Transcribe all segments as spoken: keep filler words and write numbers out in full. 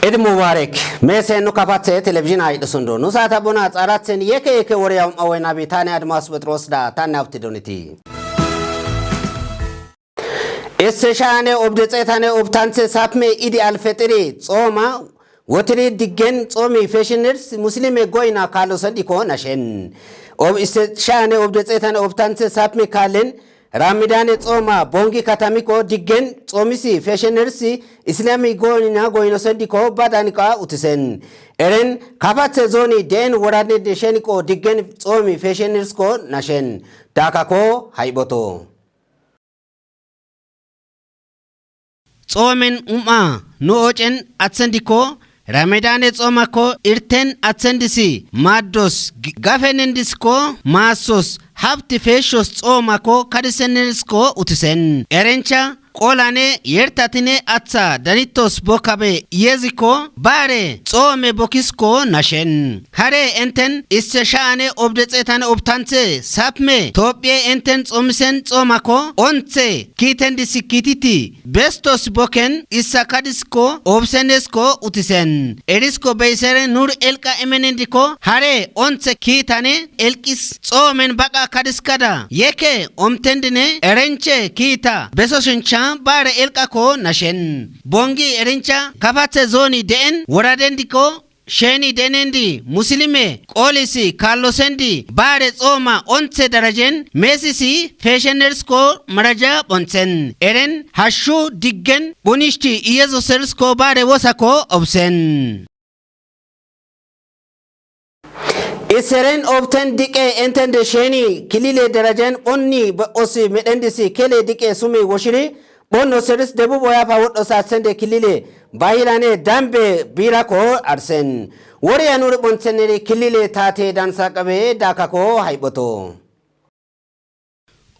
Id Mubarak. Mesen nu kapatse televizyon ay dusundo. Nu saata bona tsaratzen yeke yeke wore yawm awen abi tane Admas Petros da tane apti doniti. Esse shane obde tsetane obtantse sapme idi alfetiri tsoma wotiri diggen tsomi feshiners muslime goyna kalo sandiko nashen. Ob isse shane obde tsetane obtantse sapme kalen Ramidane tsoma bongi katamiko diggen tsomisi fesheners islami goyna goyno sandiko badanika utisen. Eren kapatse zoni den worade de sheniko diggen tsomi fesheners ko nashen. Dakako hayboto. Xoomen um'a nu oocen aththendikko, Ramadaane xoomako irten aththendisi maaddos g-, gafenendisko maassos habti feeshshos xoomako kadisennensko utisen. Erencha qolane yertatine aththa danittos bokkabe yezikko baare xoome bokkisko nashen. Hare enten isse sha'ane obde xeetan obtanthe sapme Toophiye enten xoomisen xoomako onthe kiitendis kiititi bestos boken issa kadisko obsenesko utisen. Erisko beyisere nur elqa emenendiko hare onthe kiitane elqis xoomen baqa kadiskada yeke omtendine erenche kiita besoshincha baare elqako nashen. Bongi erencha kapathe zooni de'en woradendiko sheni denendi musilime qoolisi kaallosendi baare xooma onthe darajen meesisi feshenersko maraja phonthen. Eren hashshu diggen phunishti Iyesusersko baare wosako obsen. Iseren obten diqe entende sheni kilile darajen phonni osi medhendisi kele diqe sumi woshiri phonno seris Debub Oyapa wodho satsende kilile bahilane dambe birako arsen. Woriya nuri phontheneri kilile tate dansaqabe dakako hayboto.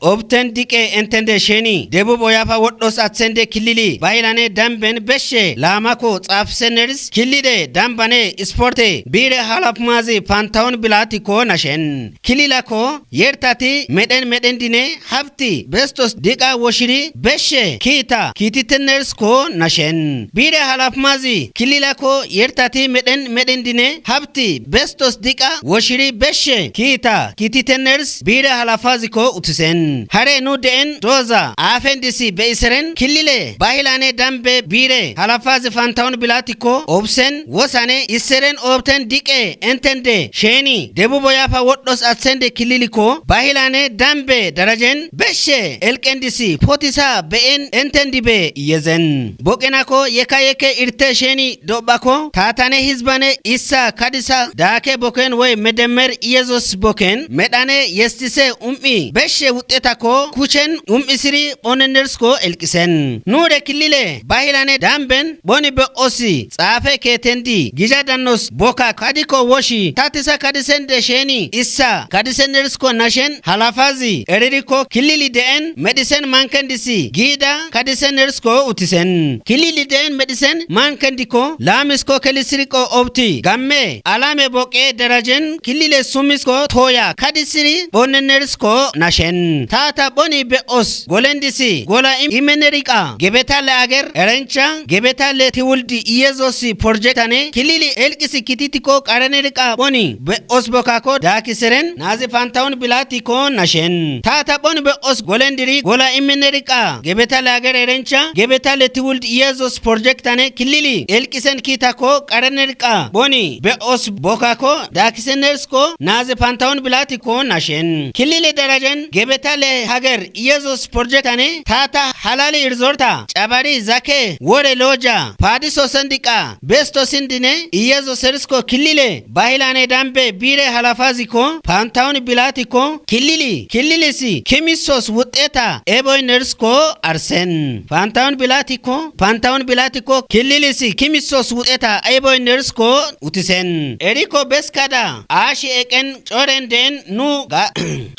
Obten diqe entende sheni Debub Oyapa wodhos athende kilili bahilane damben beshe laamako xaafseneris kilide dambane isporte biire halafmazi Pantawun Bilatiko nashen. Kililako yertati medhen medhendine habti bestos diqa woshiri beshe kiita kiititenersko nashen. Biire halafmazi kililako yertati medhen medhendine habti bestos diqa woshiri beshe kiita kiititeners biire halafaziko utisen. Hare nu de'en dooza aafendisi beyiseren kilile bahilane dambe biire halafazi Pantawun Bilatiko obsen wosane isseren obten diqe entende sheni Debub Oyapa wodhos athende kililiko bahilane dambe darajen beshe elqendisi potisa be'en entendi be yezen. Boqenako yeka yeke irte sheni do'bako taatane hizbane issa kadisa daake boken woy medemmer Iyesus boken medhane yestise um'i beshe wuxxetako kuchen um'isiri phonenersko elqisen. Nure kilile bahilane damben phoni be'osi xaafe keetendi gija dannos boka kadiko woshi tatisa kadisende sheni issa kadisenersko nashen halafazi eririko kilili de'en medhisen mankendisi giida kadisenersko utisen. Kilili de'en medhisen mankendiko laamisko kelisiriko obti gamme alame boqe darajen kilile sumisko tooya kadisiri phonenersko nashen. Taata phoni be'os golendisi gola im-, imeneriqa gebetale ager erencha gebetale tiwuldi Iyesusi porjektane kilili elqisi kititiko qaraneriqa phoni be'os bokako daakiseren naazi Pantawun Bilatiko nashen. Taata phoni be'os golendiri gola imeneriqa gebetale ager erencha gebetale tiwuldi Iyesus porjektane kilili elqisen kiitako qaraneriqa phoni be'os bokako daakisenersko naazi Pantawun Bilatiko nashen. Kilile darajen gebetale hager Iyesus porjektane taata halali irzorta cabari zake wore loja paadiso sendiqa besto sindine Iyesus erisko kilile bahilane dambe biire halafaziko Pantawun Bilatiko kilili kililisi kimisos wuxxeta eboynersko arsen. Pantawun Bilatiko Pantawun Bilatiko kililisi kimisos wuxxeta eboynersko utisen. Eriko beskada aashi eqen coren den nu ga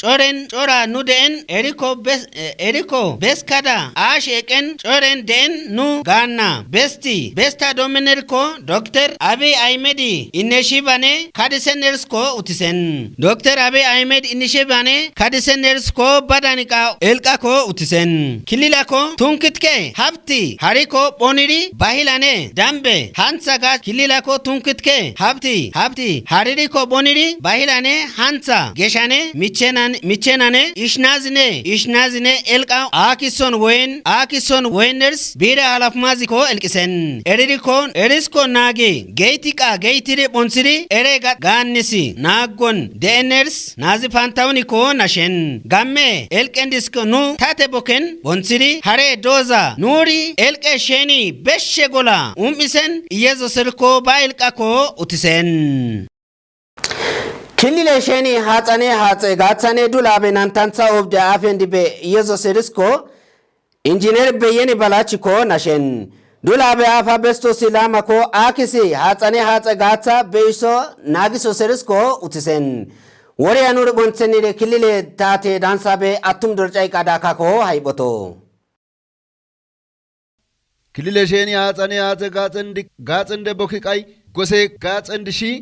coren cora nu de'en erikko bes erikko beskada ash eqen coren de'en nu gaanna. Besti besta doomenerikko dokter Abiy Ahmed ineshibane kadisenersko utisen. Dokter Abiy Ahmed ineshibane kadisenersko badaniqa elqako utisen. Kililako tunkitke habti hariko boniri bahilane dambe hantsa ga kililako tunkitke habti habti haririko boniri bahilane hantsa geshane michenan michenane ishnazine ishnazine elqa akison wen akison weners bira halafmaziko elqisen eririkon erisko nagi geytiqa geytiri bonsiri ere ga gannisi naggon de'eners nazi pantawuniko nashen gamme elqendisko nu tate boken bonsiri hare doza nuri elqe sheni beshe gola um'isen iyezo serko ba elqako utisen. Kilile sheni haxane haxe gathane dulabe nantantha obde afen dibe iyezo serisko injiner beyeni balachiko nashen dulabe afa besto silamako akisi haxane haxe gatha beiso nagiso serisko utisen. Woriya nur bonthenire kilile tate dansabe atum dorcay qadakako hayboto. Kilile sheni haxane haxe gaxendi gaxende boki qay gose gaxendi shi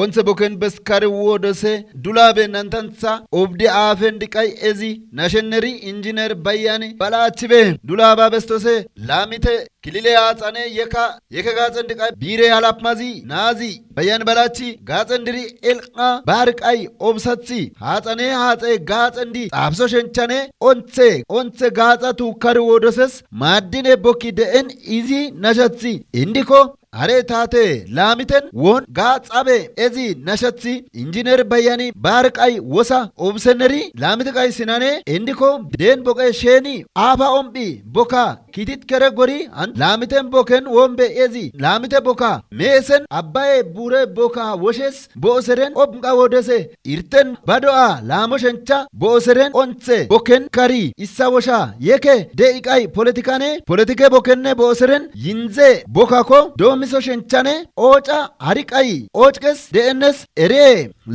onthe boken beskare wodose dulabe nantantha obdi afen diqay ezi nasheneri injiner bayani balachibe dulaba bestose lamite kilile haxane yeka yeke gaxen diqay bire halapmazi nazi bayan balachi gaxen diri elqa barqay obsathi haxane haxe gaxen di xabso shenchane onthe onthe gaxa tukar wodoses maddine bokki de'en izi nashathi indiko hare tate lamiten won gaxabe ezi nashathi injiner bayani barqay wosa obseneri lamite qay sinane indiko den boqe sheni afa ombi boka kitit kere gori an lamiten boken wombe ezi lamite boka mesen abbaye bure boka woshes bo'oseren obqa wodese irten ba do'a laamo shencha bo'oseren onthe boken kari issa wosha yeke de iqay politikane politike bokenne bo'oseren yinze bokakko doomiso shenchane ooca hariqay oockes de'ennes ere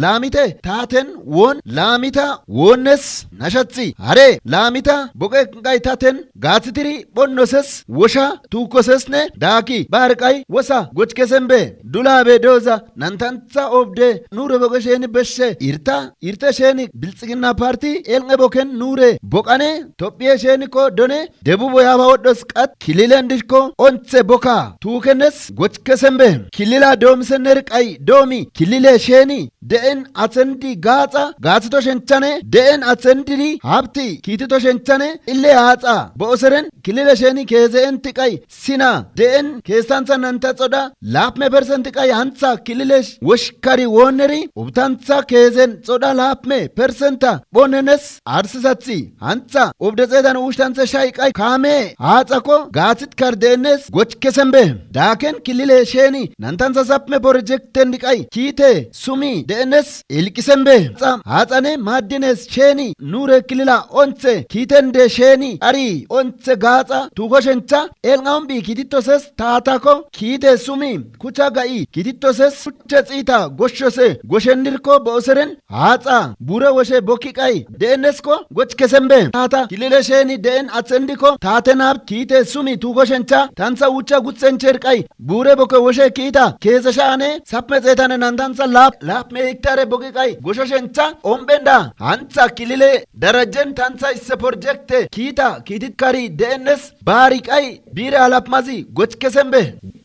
laamite taaten won laamita woonnes nashathi hare laamita boqe qay taten gaathitiri phonnoses wosha tuukkosesne daaki ba hariqay wosa gochkesenbe dulabe dooza nantantha obde nuure boqe sheni beshe irta irte sheni bilxiginna parti elqe boken nuure boqane tophiye shenikko done debubo yaaba wodhos qat kililen dishko onthe boka tuukennes gochkesenbe kilila doomisener qay doomi kilile sheni de'en athendi gaaxa gaathito shenchane de'en athendidi habti kiitito shenchane ille haaxa bo'oseren kilile sheni keeze enti qay sina de'en keestantha nanta xoda laapme persenti qay hantha kililesh woshkari woonneri ubtantha keezen xoda laapme persenta phonenes arsisathi hantha obde xeetan uushtantha shay qay kaame haaxakko gaathit karde'ennes gochkesenbe daaken kilile sheni nantantha sapme porojekten diqay kiite sumi de'ennes ilqisenbe xam haaxane maaddines sheni nuure kilila onthe kiitende sheni ari onthe gaaxa tuuko shencha elqaun bi kiititoses taatakko kiite sumi kucha ga'i kiititoses kuche xiita goshshose goshendirko bo'oseren haaxa bure woshe bokki qay de'ennesko gochkesenbe taata kilile sheni de'en athendikko taatenab kiite sumi tuuko shencha tantha wucha guthencher qay bure bokke woshe kiita keezesha ane sapme xeetane nantantha laap laapme hektare boqi qay gosho shencha ombenda hantha kilile darajjen tantha isse porjekte kiita kiitit kari de'ennes baari qay biire halapmazi gochkesenbe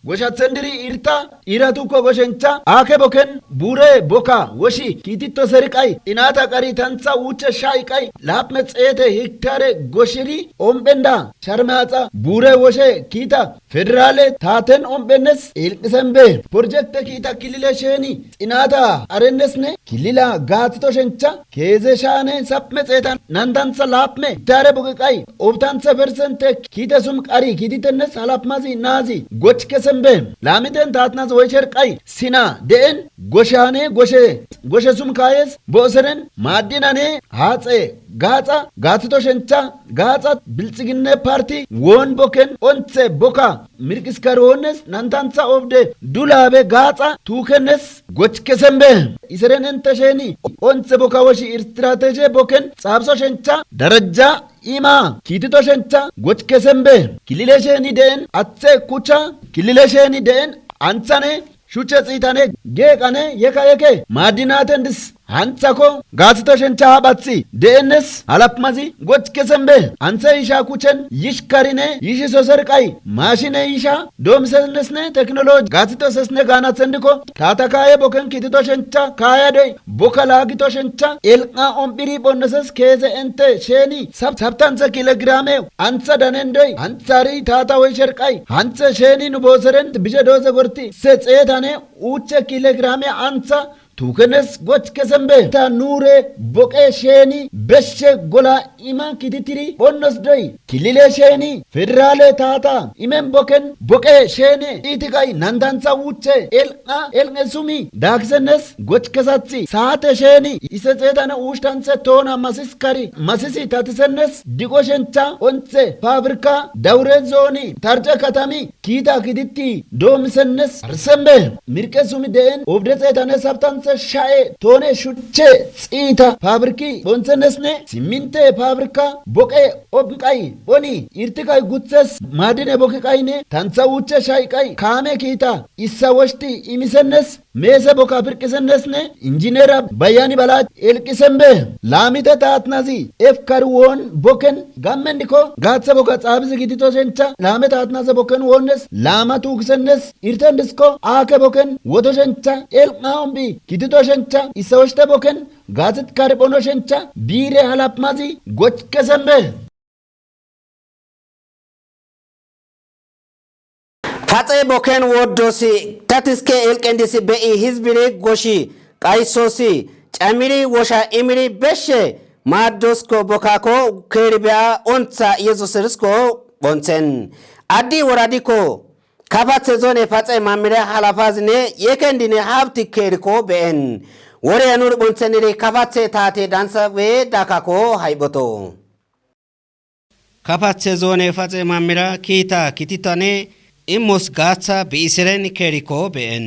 goshathendiri irta ira tukko goshencha aake boken bure boka woshi kiitito seri qay inata qari tantha wuche shay qay laapme xeete hektare goshiri ombenda sharme haxa bure woshe kiita federale taaten ombennes ilqisenbe porjekte kiita kilile sheni xinata arennesne kilila gaathito shencha keeze shaane sapme xeetan nantantha laapme hektare boqi qay obtantha persente kiite sum qari kiititennes halapmazi naazi gochkese be. Laamiten taatnas woy sherqay sina de'en goshane goshe, goshe sum kaayes bo'oseren maaddinane haaxe gaaxa gaathito shencha gaaxa bilxiginne parti woon boken onthe boka mirqiskar woonnes nantantha obde dulabe gaaxa tuukennes goch kesembe. Iseren ente sheni onthe boka woshi irstrateje boken xaabso shencha darajja ima kiitito shencha goch kesembe. Kilile sheni de'en athe kucha kilile sheni de'en anthane shuchche xiitane geeqane yeka yeke maaddinaten dis hanthako gaathito shencha ha bathi de'ennes halapmazi goch kesembe. Anthe isha kuchen yish karine yishi soserqay maashine isha doomisennesne teknoloji gaathito sesne gaanathendikko taata kaaye boken kiitito shencha kaaya doy boka laagito shencha elqa ombiri bonneses keeze ente sheni sab-, sabtanthe kilograme antha danen doy anthari taata woy sherqay hanthe sheni nu booseren bije dooze gorti se xeetane uuche kilograme antha tuukenes goch kesembe. Ta nuure boqe sheni beshe gola ima kititiri bonnos doy kilile sheni federale taata imen boken boqe shene itiqay nandantha uuche elqa elqe sumi daakisennes goch kesathi saate sheni ise xeetane uush tanthe toona masiskari masisi tatisennes diqo shencha onthe fabrika dawure zooni tarce katami kiita kiditti doomisennes arsembe. Mirqe sumi de'en obde xeetane sabtanthe sha'e toone shuchche xiita fabriki bonthennesne simminte fabrika boqe obqay boni irtiqay guthes maadine bokiqaynne tantha uuche shayqay kaame kiita issa woshti imisennes meese boka pirqisennesne injinera bayani bala elqisenbe. Laamite taatnazi efkar woon boken gammendikko gaaththe boka xaabizi gidito shencha laame taatnaze boken woonnes laama tuukisennes irtendisko aake boken woto shencha elqa ombi kitito shencha issa woshte boken gaathit karbhono shencha biire halapmazi goch kesembe. Paxe boken woddosi tatiske elqendisi be'i hizbiri goshi qaysosi camiri wosha imiri beshe maaddosko bokako keeribeya ontha Yesuserisko bonthen addi woradikko kapathe zone paxe mamire halafazinne yekendine habti keerikko be'en. Wore yanur bontheniri kapathe taate dansawe dakako hayboto. Kapathe zoone paxe mamira kiita kititane immos gaaththa bi'isiren keerikko be'en.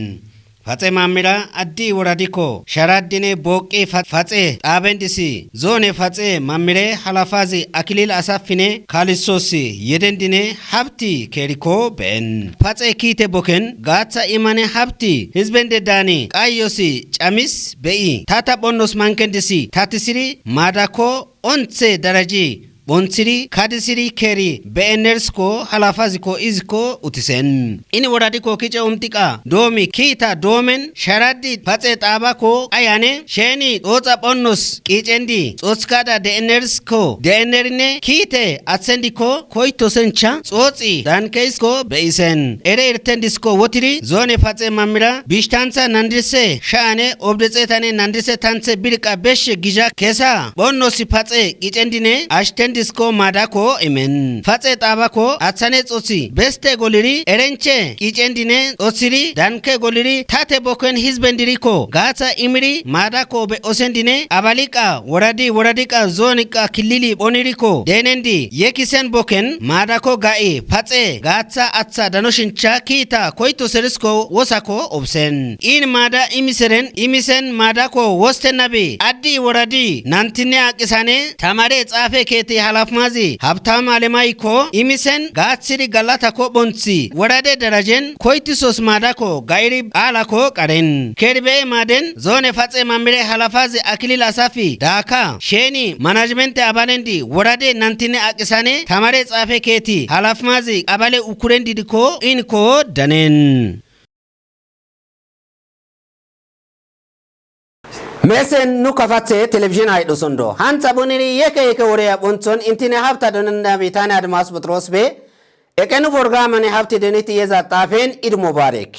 Paxe mamira addi woradikko sharaddine booqqi fa-, paxe xaaben disi zoone paxe mamire halafazi akilil asaffine kaalisosi yedendine habti keerikko be'en. Paxe kiite boken gaaththa imane habti hizbende daani qayyosi camis be'i tata phonnos manken disi tatisiri maadakko onthe daraji bonthiri kadisiri keeri be'enersko halafazikko izikko utisen. Ini woradikko kice umtiqa doomi kiita doomen sharadi paxe xaabakko ayane sheni xooxa phonnos qiicendi xoothkada de'enersko de'enerinne kiite athendikko koyto sencha xooxi dankeysko be'isen. Ere irtendisko wotiri zoone paxe mamira bishtantha nandise sha'ane obde xeetane nandise tanthe birqa beshe gizha kesa phonnosi paxe qicendine ashtendisko maadako imen. Paxe xaabako athane xothi beste goliri erenche qicendine xothiri danke goliri tate boken hizben diriko gaatha imiri maadako be osendine abaliqa woradi woradiqa zooniqa kilili phoniriko deenendi yekisen boken maadako ga'i paxe gaatha atha dano shincha kiita koyto serisko wosako obsen. In maada imiseren imisen maadako wosten nabi addi woradi nantine aqisane tamare xaafe keeti halafmazi Habtam Alemayko imisen gaathiri galatako bonthi worade darajen koytisos maadako ga'iri aalako qaren. Kerbe maaden zoone paxe mamire halafazi Akilil Asafi daaka sheni manajmente abalendi worade nantine aqisane tamare xaafe keeti halafmazi abale ukuren didiko inko danen. Mesen nu kafathe televizyon haydhosondo. Hantha boniri yeke yeke woreya bonthon intine hafta donen nabi tane Admas Putros be. Eqenu borgamane hafti deniti yeza xaafen Id Mubarak.